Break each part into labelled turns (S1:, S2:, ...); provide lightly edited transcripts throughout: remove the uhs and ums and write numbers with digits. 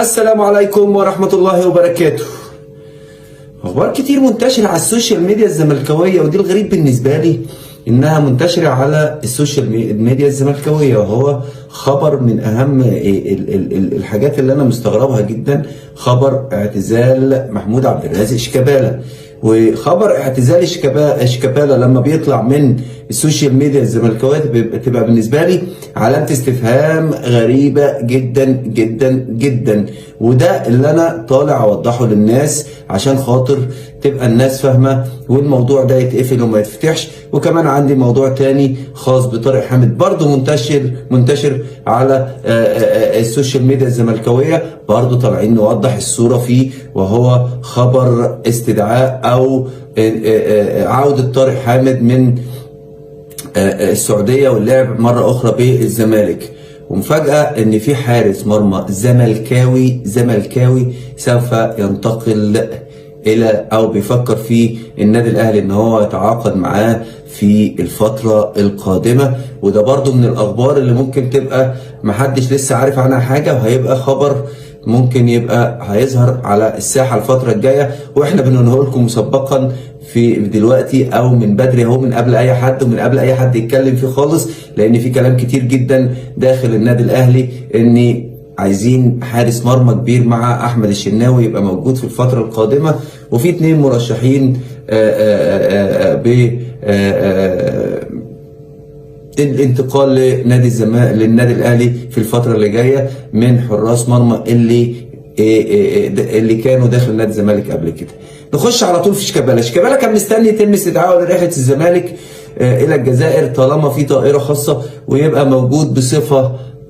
S1: السلام عليكم ورحمة الله وبركاته. أخبار كتير منتشرة على ال social media الزملكاوية، ودي الغريب بالنسبة لي إنها منتشرة على ال social media الزملكاوية، وهو خبر من أهم الحاجات اللي أنا مستغربها جدا، خبر اعتزال محمود عبد الرازق شيكابالا. وخبر اعتزال شيكابالا لما بيطلع من ال social media الزملكاوية تبقى بالنسبة لي علامة استفهام غريبة جدا جدا جدا، وده اللي أنا طالع أوضحه للناس عشان خاطر تبقى الناس فاهمة والموضوع ده يتقفل وما يتفتحش. وكمان عندي موضوع تاني خاص بطارق حامد برضه منتشر على ال social media الزملكاوية، برضه طالعين نوضح الصورة فيه، وهو خبر استدعاء أو عودة طارق حامد من السعودية واللعب مرة أخرى بالزمالك. ومفاجأة إن في حارس مرمى زملكاوي سوف ينتقل إلى أو بيفكر في النادي الأهلي إن هو يتعاقد معاه في الفترة القادمة، وده برضو من الأخبار اللي ممكن تبقى محدش لسه عارف عنها حاجة، وهيبقى خبر ممكن يبقى هيظهر على الساحة الفترة الجاية، واحنا بنقوله لكم مسبقا في دلوقتي او من بدري اهو، من قبل اي حد ومن قبل اي حد يتكلم فيه خالص، لان في كلام كتير جدا داخل النادي الاهلي ان عايزين حارس مرمى كبير مع احمد الشناوي يبقى موجود في الفترة القادمة، وفي 2 مرشحين ب الانتقال لنادي الزمالك للنادي الاهلي في الفترة اللي جاية من حراس مرمى اللي كانوا داخل نادي الزمالك قبل كده. نخش على طول في شيكابالا. شيكابالا كان مستني يتم استدعائه لرحلة الزمالك الى الجزائر طالما في طائره خاصة، ويبقى موجود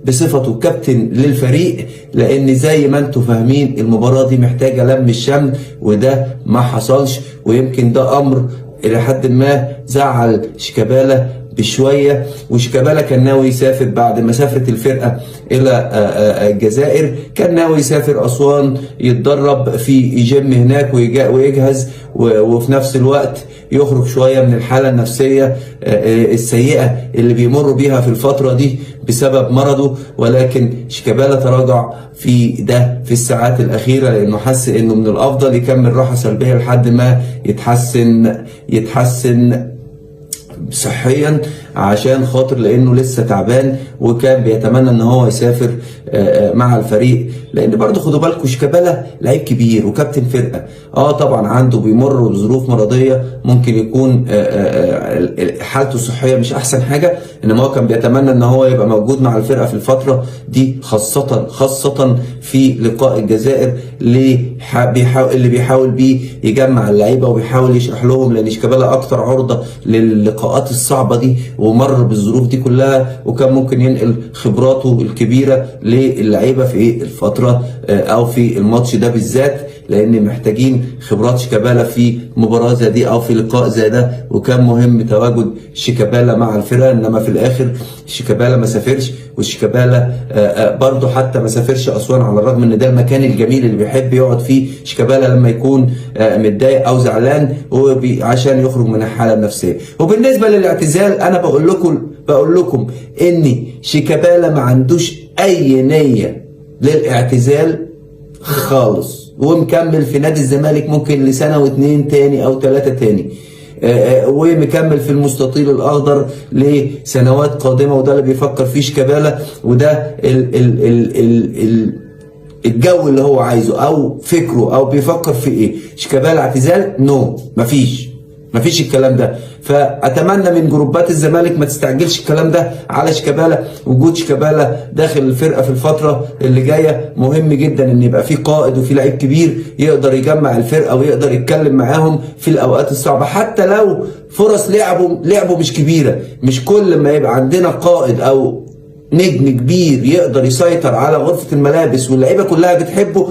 S1: بصفته كابتن للفريق، لان زي ما انتم فاهمين المباراة دي محتاجه لم الشمل، وده ما حصلش، ويمكن ده امر الى حد ما زعل شيكابالا بشوية. وشيكابالا كان ناوي يسافر بعد ما سافرت الفرقة الى الجزائر، كان ناوي يسافر اسوان يتدرب في جيم هناك ويجهز، وفي نفس الوقت يخرج شوية من الحالة النفسية السيئة اللي بيمر بيها في الفترة دي بسبب مرضه. ولكن شيكابالا تراجع في ده في الساعات الاخيرة، لانه حس انه من الافضل يكمل راحة سلبية لحد ما يتحسن صحيا، عشان خاطر لانه لسه تعبان، وكان بيتمنى ان هو يسافر مع الفريق. لان برضه خدوا بالكم شيكابالا لعيب كبير وكابتن فرقه، طبعا عنده بيمر بظروف مرضية، ممكن يكون حالته الصحية مش احسن حاجة، انما هو كان بيتمنى ان هو يبقى موجود مع الفرقة في الفترة دي، خاصة في لقاء الجزائر اللي بيحاول بيه يجمع اللعيبة وبيحاول يشرح لهم، لان شيكابالا اكتر عرضه للقاءات الصعبة دي ومر بالظروف دي كلها، وكان ممكن ينقل خبراته الكبيرة للعيبة في الفترة او في الماتش ده بالذات، لان محتاجين خبرات شيكابالا في مباراة زي دي او في لقاء زي ده، وكان مهم تواجد شيكابالا مع الفرقة. انما في الاخر شيكابالا ما سافرش، وشيكابالا برضه حتى ما سافرش اسوان، على الرغم ان ده المكان الجميل اللي بيحب يقعد فيه شيكابالا لما يكون متضايق او زعلان، عشان يخرج من الحالة النفسية. وبالنسبة للاعتزال، انا بقول لكم ان شيكابالا ما عندوش اي نيه للاعتزال خالص، ومكمل في نادي الزمالك ممكن لسنة واتنين تاني او 3 تاني، ومكمل في المستطيل الاخضر لسنوات قادمة، وده اللي بيفكر فيه شيكابالا، وده ال ال ال ال ال الجو اللي هو عايزه او فكرة او بيفكر في ايه. شيكابالا اعتزال؟ no، مفيش الكلام ده. فاتمنى من جروبات الزمالك ما تستعجلش الكلام ده على شيكابالا. وجود شيكابالا داخل الفرقة في الفترة اللي جاية مهم جدا، ان يبقى في قائد وفي لعيب كبير يقدر يجمع الفرقة ويقدر يتكلم معاهم في الاوقات الصعبة، حتى لو فرص لعبه مش كبيرة. مش كل ما يبقى عندنا قائد او نجم كبير يقدر يسيطر على غرفة الملابس واللعيبة كلها بتحبه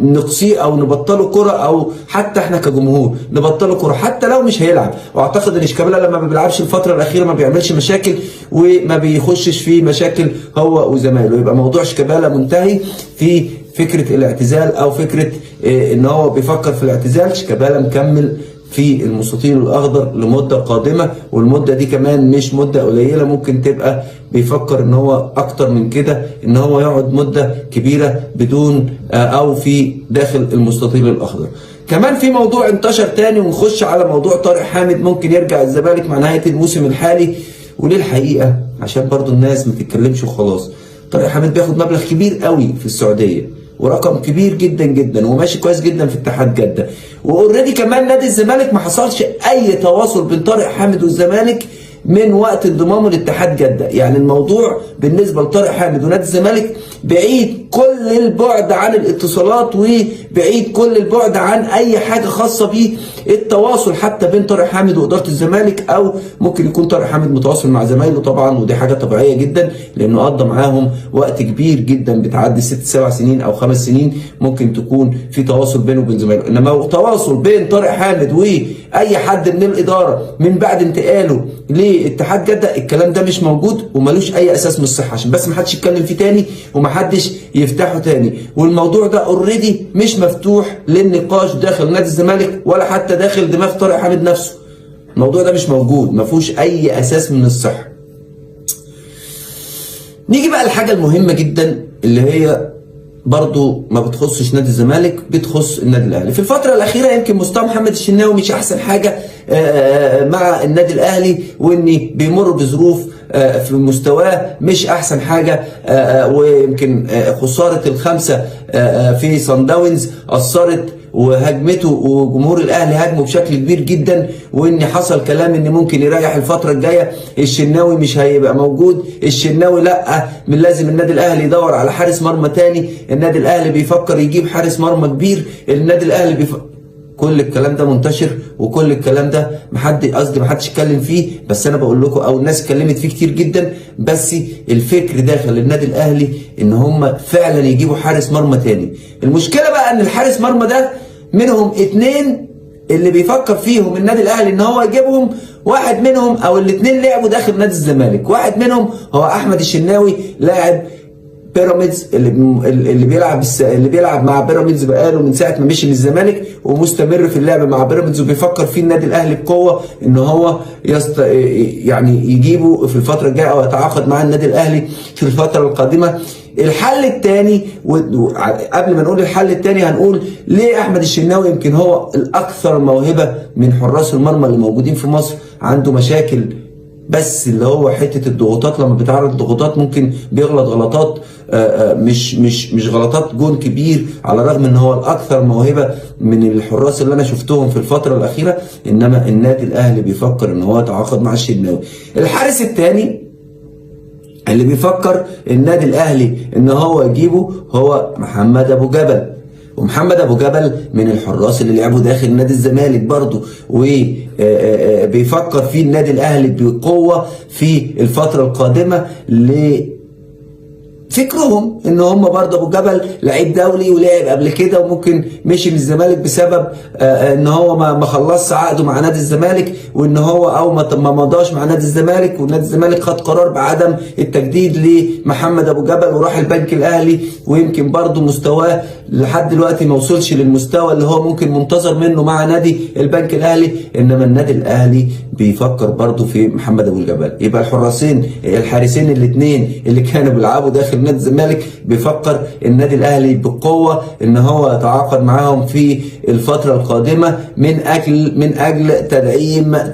S1: نقصيه او نبطله كرة، او حتى احنا كجمهور نبطله كرة حتى لو مش هيلعب. واعتقد ان شيكابالا لما ما بيلعبش الفترة الاخيرة ما بيعملش مشاكل وما بيخشش في مشاكل هو وزمايله. يبقى موضوع شيكابالا منتهي في فكرة الاعتزال او فكرة ان هو بيفكر في الاعتزال. شيكابالا مكمل في في المستطيل الاخضر لمدة قادمة، والمدة دي كمان مش مده قليله، ممكن تبقى بيفكر ان هو اكتر من كده، ان هو يقعد مده كبيرة بدون او في داخل المستطيل الاخضر. كمان في موضوع انتشر تاني، ونخش على موضوع طارق حامد ممكن يرجع الزمالك مع نهاية الموسم الحالي. وليه الحقيقة عشان برضو الناس ما تتكلمش وخلاص، طارق حامد بياخد مبلغ كبير قوي في السعودية ورقم كبير جدا جدا، وماشي كويس جدا في اتحاد جده، و already كمان نادي الزمالك ما حصلش اي تواصل بين طارق حامد والزمالك من وقت انضمامه لاتحاد جده. يعني الموضوع بالنسبة لطارق حامد ونادي الزمالك بعيد كل البعد عن الاتصالات، وبعيد كل البعد عن اي حاجة خاصة بالتواصل حتى بين طارق حامد واداره الزمالك، او ممكن يكون طارق حامد متواصل مع زمايله طبعا، ودي حاجة طبيعية جدا لانه قضى معاهم وقت كبير جدا، بتعدي 6 7 سنين او 5 سنين، ممكن تكون في تواصل بينه وبين زمايله. انما تواصل بين طارق حامد واي حد من الادارة من بعد انتقاله لاتحاد جده، الكلام ده مش موجود وملوش اي اساس من الصحة، عشان بس ما حدش يتكلم فيه تاني ومحدش يفتحه تاني. والموضوع ده already مش مفتوح للنقاش داخل نادي الزمالك ولا حتى داخل دماغ طارق حامد نفسه. الموضوع ده مش موجود، ما فيهوش اي اساس من الصحة. نيجي بقى الحاجة المهمة جدا اللي هي برضو ما بتخصش نادي الزمالك، بتخص النادي الاهلي. في الفترة الاخيرة يمكن مستوى محمد الشناوي مش احسن حاجة مع النادي الاهلي، وان بيمر بظروف في مستواه مش احسن حاجة، ويمكن خسارة الخمسة في صن داونز اثرت وهجمته، وجمهور الاهلي هاجمه بشكل كبير جدا، وان حصل كلام ان ممكن يريح الفترة الجاية، الشناوي مش هيبقى موجود، الشناوي لا، من لازم النادي الاهلي يدور على حارس مرمى تاني، النادي الاهلي بيفكر يجيب حارس مرمى كبير، النادي الاهلي كل الكلام ده منتشر، وكل الكلام ده محد قصدي محدش اتكلم فيه، بس انا بقول لكم او الناس اتكلمت فيه كتير جدا. بس الفكر داخل النادي الاهلي ان هم فعلا يجيبوا حارس مرمى تاني. المشكلة بقى ان الحارس مرمى ده منهم 2 اللي بيفكر فيهم النادي الاهلي ان هو يجيبهم، واحد منهم او الاثنين لعبوا داخل نادي الزمالك، واحد منهم هو احمد الشناوي لاعب بيراميدز اللي بيلعب مع بيراميدز بقاله من ساعة ما مشي من الزمالك ومستمر في اللعب مع بيراميدز، وبيفكر فيه النادي الاهلي بقوة ان هو يعني يجيبه في الفترة الجاية او يتعاقد مع النادي الاهلي في الفترة القادمة. الحل الثاني، قبل ما نقول الحل الثاني هنقول ليه احمد الشناوي يمكن هو الاكثر موهبة من حراس المرمى اللي موجودين في مصر، عنده مشاكل بس اللي هو حتة الضغوطات، لما بيتعرض لضغوطات ممكن بيغلط غلطات مش مش مش غلطات جون كبير، على الرغم ان هو الاكثر موهبة من الحراس اللي انا شفتهم في الفترة الاخيرة. انما النادي الاهلي بيفكر ان هو يتعاقد مع الشناوي. الحارس الثاني اللي بيفكر النادي الاهلي ان هو يجيبه هو محمد ابو جبل، ومحمد ابو جبل من الحراس اللي لعبوا داخل نادي الزمالك برضه، وبيفكر فيه النادي الاهلي بقوة في الفترة القادمة فكرهم ان هم برضه ابو جبل لعيب دولي ولعب قبل كده، وممكن مشي من الزمالك بسبب ان هو ما خلصش عقده مع نادي الزمالك، وان هو او ما مضاش مع نادي الزمالك، ونادي الزمالك خد قرار بعدم التجديد لمحمد ابو جبل وراح البنك الاهلي، ويمكن برضه مستواه لحد دلوقتي ما وصلش للمستوى اللي هو ممكن منتظر منه مع نادي البنك الاهلي. انما النادي الاهلي بيفكر برضه في محمد ابو الجبل. يبقى الحارسين الاثنين اللي كانوا بيلعبوا داخل نادي الزمالك بيفكر النادي الاهلي بقوة ان هو يتعاقد معاهم في الفترة القادمة من اجل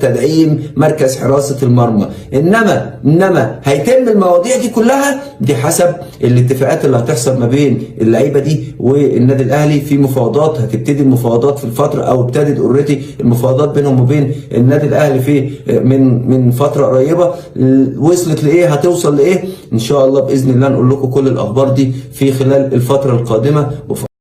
S1: تدعيم مركز حراسة المرمى. انما هيتم المواضيع دي كلها دي حسب الاتفاقات اللي هتحصل ما بين اللعيبة دي والنادي الاهلي في مفاوضات، هتبتدي المفاوضات في الفترة او ابتدت already المفاوضات بينهم وبين النادي الاهلي في من فترة قريبه. وصلت لايه؟ هتوصل لايه؟ ان شاء الله باذن الله نقول لكم كل الاخبار دي في خلال الفترة القادمة.